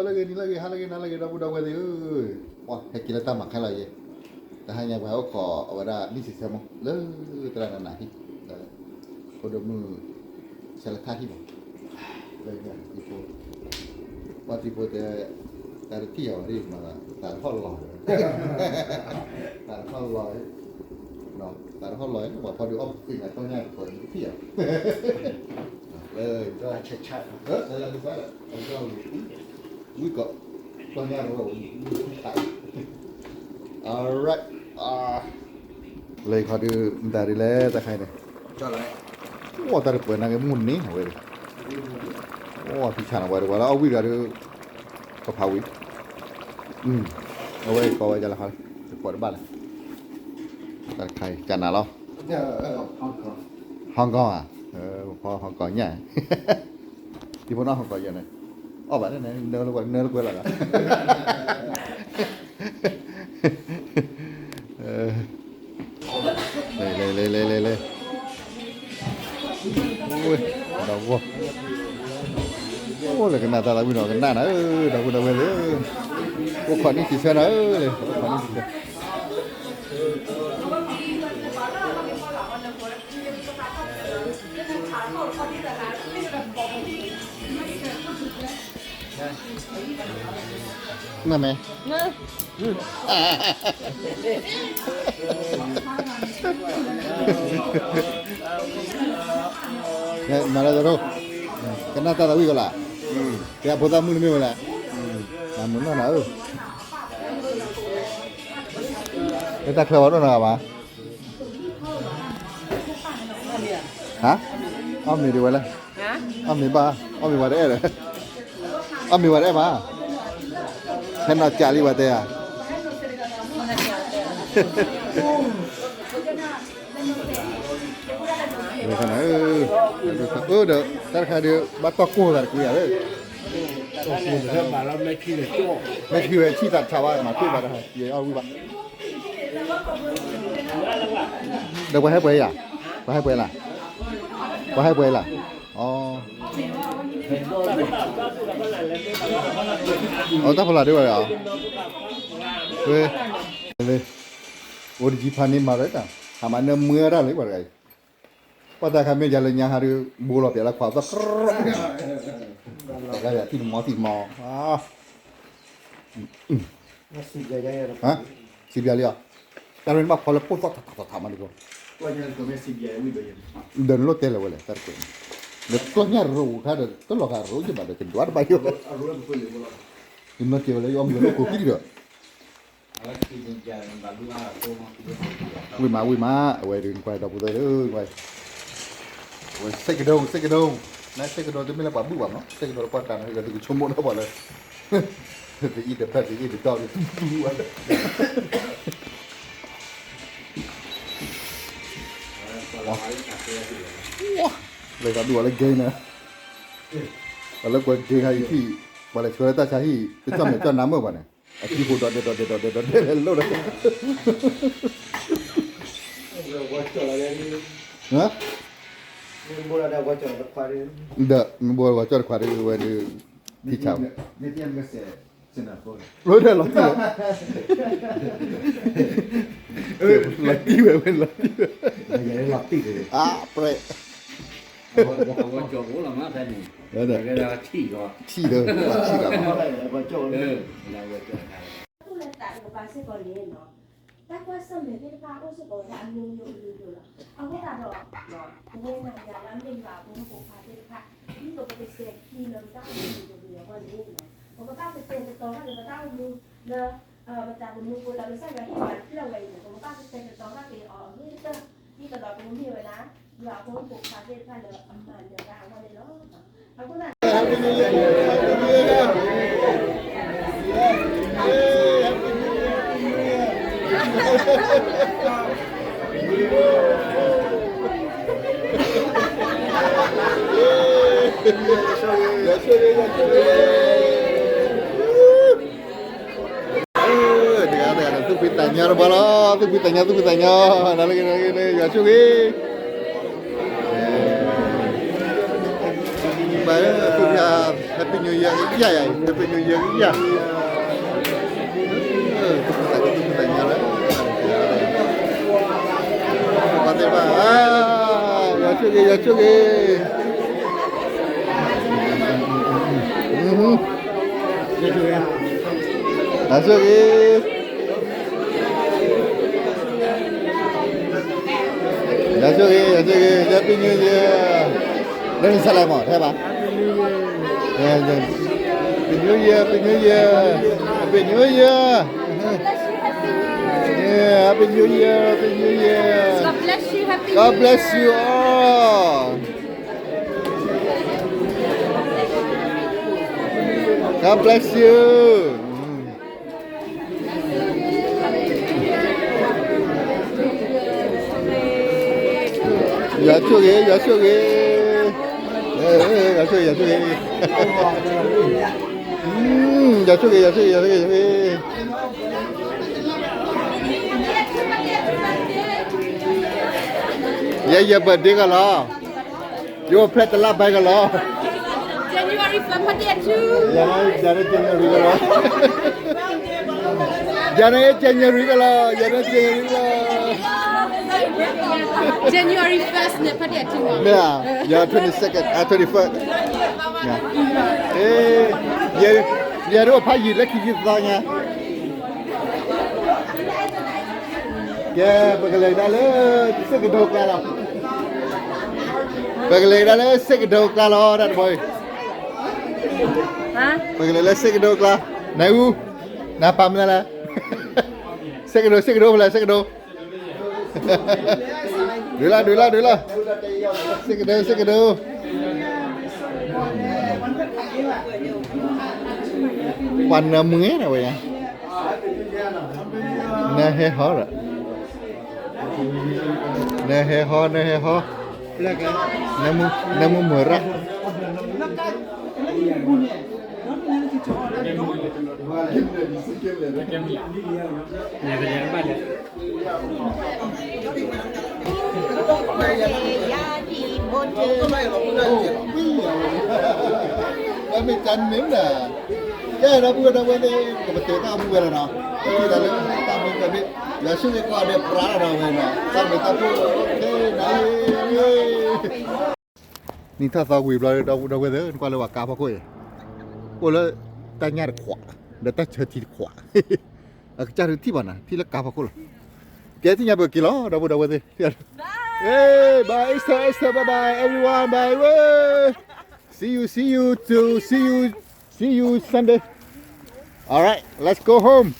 လၢဂ့ၤ နံၤလၢဂ့ၤ ဟါလၢဂ့ၤ နၤလၢဂ့ၤ ဒီပုၢ်ဒီဝဲၢ်သ့ၣ်ဧၢ, ပှၤဟဲက့ၤလၢတၢ်မၤခါလီၤယဲ, တဟါညါပှၤဟဲအိၣ်ခိးအဝဲဒၣ် နံၣ်ဆံဆၢမး လၢတရၣ်နၤနၤဟံၣ်, ဖိဒိၣ်မုၣ် ဆဲးလၢထၣ်ဟံၣ်မး, လၢတံၤဖိ, ပှၤတံၤဖိတဲ, တၢ်တထံၣ်ယၤဝဲဒၣ်မး, တၢ်တဟီၣ်လီၤ, တၢ်တဟီၣ်လီၤ, တၢ်တဟီၣ်လီၤ, ပှၤဖီဒုးအီၣ်ပသ့ၣ်ညါတီၢ်ညါတပှဲၤတထံၣ်ယၤ လၢ ဆဲးဆဲး ဝံၣ်ကီး, တီၢ်ညါရၢၢ်, alright, လၢခီဒုး မတၤဒ်လဲၣ် တၢ်ခါအံၤန့ၣ်, အိၣ်တၢ်တပှဲၤနာ်က့မုၢ်န့ၣ် အဝဲ, အိၣ်ဖံဆၣ်နၤဝဲတဝဲလၢအီၣ်ဝံၣ်ဂၤဒုး, ကဖးဝံၤ, အဝဲကီးဝဲဒ်လဲၣ်ခီ, တကိးတဘၣ်လဲၣ်, တၢ်တခါအံၤ ကနၤလီၤ, Hong Kong ဧါ, ဖီ Hong Kong ညါ တံၤဖိနီၢ်ဟီၣ်ကီးယဲၢ်န့ၣ်, အီၣ်ဘၣ်န့ၣ် နၢလၢကွဲး နၢလၢကွဲးလီၤ, လဲၤလဲၤလဲၤလဲၤလဲၤလဲၤ, ဒီးဝီ, အိၣ်လၢကနၣ်တၢ်သးဝံၣ်နီၤ ကနၣ်နၤဧၢ, ဒီပုၢ်ဒီဝဲၢ်သ့ၣ်ဧၢ, အိၣ်ခိးနံၣ်ဆံဆၢနၤဧၢ, လဲၤအိၣ်ခိးနံၣ်ဆံဆၢ မ့ၢ်မ့ၢ်, မၤလၢတရိ, ကနၣ်တၢ်သးဝံၣ်ကီးလၢ, ကဲအဖိသၣ်မုၣ်တမ့ၢ်ဝဲလဲၣ်, မၤမုာ်နီၢ်နၤဧၢ, လၢတၢ်ချၢဝဲဒိၣ်နၤဂၤမး ဟါ, အီၣ်မ့ၤဒံးဝဲလဲၣ်, အီၣ်မ့ၤဘၣ်, အီၣ်မ့ၤဝဲတအဲၣ်ဒီး, အီၣ်မ့ၤဝဲတအဲၣ်ဘၣ်, ဟဲနီၤကးလံဝဲတဲဧါ, ဒီးတၢ်တခါဒီး ဘၣ်တီၢ်ကိၢ်သးတကွံာ်ဧါ, မ့ၢ်ခံဝဲဆံၣ်သးတဆးဘၣ် မၤတ့ၢ်ဘၣ်တဟါ ယအီၣ်ဝံၣ်ဘၣ် ဒီးပှၤဟဲပှဲၤယၤ, ပှၤဟဲပှဲၤလၢ်, ပှၤဟဲပှဲၤလၢ်, အီ, အီတၢ်ဖီလာ်ဒ်ဝဲဒၣ်, ဝဲ, အိၣ်တယံၤဖးန့ၢ်မၤရဲၣ်တၢ်, ဟးမၤနၢမွဲတၢ်လၢပှၤတဂၤအံၤ, ပှၤတၢ်ခါမ့ၢ်ယၤလၢညါဟးဒီး ဘိလီၤပျးလၢခွးသီၣ်, တဂၤယၤထံၣ်တမီၤထံၣ်တမီၤ, စံးပျးလံအီၤ, တၢ်ရ့နဘၣ်ဖီလၢပိၢ်သီၣ်ထးထးထးထးမးဒ်သိး, ဒီးနလိၣ်တဲလၢၤဝဲလဲၣ် တၢ်တကွဲး, ဒီးကျီၢ်ညၣ်ရိးခါဒီး တလီၤဂာ်ရိးယဘၣ်ဒီး ကဒွးတဘၣ်ယိၣ်, ယနီၢ်ကဲဝဲလၢယအီၣ်မ့ၤလၢကိးကံၢ်ဒီး ဝံၣ်မး ဝံၣ်မး အဝဲဒုး နကွၢ်ဒီပုၢ်ဝဲၢ်လၢ ဝဲစဲးကဒိ စဲးကဒိ, နစဲးကဒိ တမ့ၢ်လၢပှၤဘုၣ်ဘၣ်မး စဲးကဒိတကွၢ်တၢ်န့ၣ် သုကဆိကမိၣ်ဒီးပှၤလၢ တအံၣ်တဖျၢၣ် တအံၣ်တတီၢ် တတူၢ်ဝဲ လၢကဒူၣ်ဝဲလၢ game န့ၣ်, ပှၤလၢကွဲး game ခါအံၤထံၣ်, ပှၤလဲၤဆှၢလၢတၢ်ဆါဟံၣ် တကၠီၣ်မဲာ်ကၠီၣ်နါမုၣ်ပှၤန့ၣ်, အထံဖိဒီးဒဲးဒီးဒဲးဒီးဒဲးဒီးလဲၤလိၣ်ဒီး, ဒီးမ့ၢ်ဘိးဝဲကၠီၣ်တခွါဒီးဝဲဒုး, ထံဆါ, ဝဲဒၣ်လီၤတံၢ်ဝဲ, လီၤတံၢ်ဝဲ ဝဲလီၤတံၢ်ဝဲ, အါပြဲး, ထံၣ်ဒီး ထံၣ်ဒီး, တူၢ်လၢသးဒီးပှၤစ့ၢ်ကီးန့ၣ်လီၤ. တၢ်ကွၢ်ဆၢၣ်မဲာ်သ့ၣ်တဖၣ်အိၣ်စ့ၢ်ကီးဝဲဒၣ်အမျိုးမျိုးအမျိုးမျိုးလီၤ. အဃိသတးဒီး ပဝဲနၤယၤလၢအမ့ၢ်ယွၤအဖိမုၣ်ဖိခွါသ့ၣ်တဖၣ် ဒ်သိးပကစဲးခံလၢပတၢ်အိၣ်မူတပူၤအဂီၢ်န့ၣ်လီၤ. ပကဘၣ်ကတဲာ်ကတီၤဘၣ်က့ၤပတၢ်အိၣ်မူလၢ ပတၢ်သမူဖိလၢကစၢ်ယွၤဟ့ၣ်ပှၤတဖျၢၣ်ဝဲအံၤန့ၣ် ပကဘၣ်ကတဲာ်ကတီၤဘၣ်က့ၤအီၤအဂ့ၤကတၢၢ် ဒ်သိးဒီးပကမ့ၢ်ဝဲဒၣ် ယွၤအဖိမုၣ်ဖိခွါသ့ၣ်တဖၣ်လၢအမၤနၢၤတၢ်အဂီၢ်န့ၣ်လီၤ. အဃိသတး တဂၤတဂၤဒီး သူၣ်ဖှံသးညီတဘျီလီၤ, သူၣ်ဖှံသးညီ သူၣ်ဖှံသးညီ, နၤလၢက့ၤ နၤလၢက့ၤ ယွၤဆိၣ်ဂ့ၤ, ဘၣ်, သူၣ်ဖှံ Happy New Year ကယၤယၤ, Happy New Year ကယၤ. အဲ, ကသူၣ်ကသးကသူၣ်ကသးညါလၢ, ပှၤသ့ၣ်တဖၣ်, ယွၤဆိၣ်ဂ့ၤ, ယွၤဆိၣ်ဂ့ၤ, ယွၤဆိၣ်ဂ့ၤ. ယွၤဆိၣ်ဂ့ၤ, ယွၤဆိၣ်ဂ့ၤ, Happy New Year. လၢနဆၢလဲၣ်မး ထဲဘၣ်. Happy New Year, Happy New Year, Happy New Year. Yeah, Happy New Year, Happy New Year. God bless you, Happy New Year. God bless you all. God bless you. ယွၤဆိၣ်ဂ့ၤ, ယွၤဆိၣ်ဂ့ၤ, ယွၤဆိၣ်ဂ့ၤ, ယွၤဆိၣ်ဂ့ၤ, ယွၤဆိၣ်ဂ့ၤ, ယွၤဆိၣ်ဂ့ၤ, ယွၤဆိၣ်ဂ့ၤ. ယဲယဲ birthday ကလီၤ. ယအိၣ်ဖျဲၣ်တလါဘၣ်ကလီၤ. January first ဖါတံၢ်အထူ, ယၤန့ၣ် January ကလီၤ. ယၤန့ၣ် January ကလီၤ, ယၤန့ၣ် January ကလီၤ. January first န့ၣ် ဖါတံၢ်အထူမး, မ့ၢ်ဧါ, ယၤ twenty second, အ twenty first. ယဲဒၣ်ဖးယံာ်လၢခံဆံသီညါ. ကဲ, ပကလဲၤကဒါလၢ စ့ၣ်ကဒိကျါလီၤ. ပကလဲၤကဒါလၢစ့ၣ်ကဒိကျါလီၤ တၢ်တဘီအံၤ. ပကလဲၤလၢစ့ၣ်ကဒိကျါ, နအူ, နပာ်မနုၤလဲၣ်. စ့ၣ်ကဒိ, စ့ၣ်ကဒိ, ဖဲလဲၣ်စ့ၣ်ကဒိ. ဒုးလီၤ, ဒုးလီၤ, ဒုးလီၤ. စ့ၣ်ကဒိ, စ့ၣ်ကဒိ. ပှၤနၢမူန့ၣ်ဝဲယါ, နဟဲဟီဒီး, နဟဲဟီ, နဟဲဟီ, နမူမရၣ်. မ့ၢ်တၢ်န့ၣ်, ကဲဒီပုၢ်ဝဲၢ်ဒီပုၢ်ဝဲၢ်သ့ၣ်, ကပတုာ်တၢ်အိၣ်မူဝဲလီၤနီၤ, ကထံၣ်တၢ်လၢတၢ်မူကဘ့ၣ်, ယွၤဆိၣ်ဂ့ၤကိးဂၤဒဲးပြးလီၤဒီးဝဲနီၤ, တၢ်မ့ၢ်တၢ်ဖိ, နံၣ်ထီၣ်သီဝံၤဘျီဒီပုၢ်ဝဲၢ်သ့ၣ်, နကွၢ်လၢပှၤကါဖီခိၣ်အံၤ, အိၣ်လၢတၢ်ညၣ်တခွး, ဒီးတၢ်ဆၢထံတခွး, အကစၢ်ဒုးထံၣ်ဘၣ်နၤ, ထံၣ်လၢကါဖီခိၣ်လီၤ. ကဲသ့ၣ်ညါပက့ၤလီၤ ဒီပုၢ်ဝဲၢ်သ့ၣ်, ဘၣ် Esther, Esther, bye bye everyone, bye. See you, see you too, see you, see you Sunday. All right, let's go home.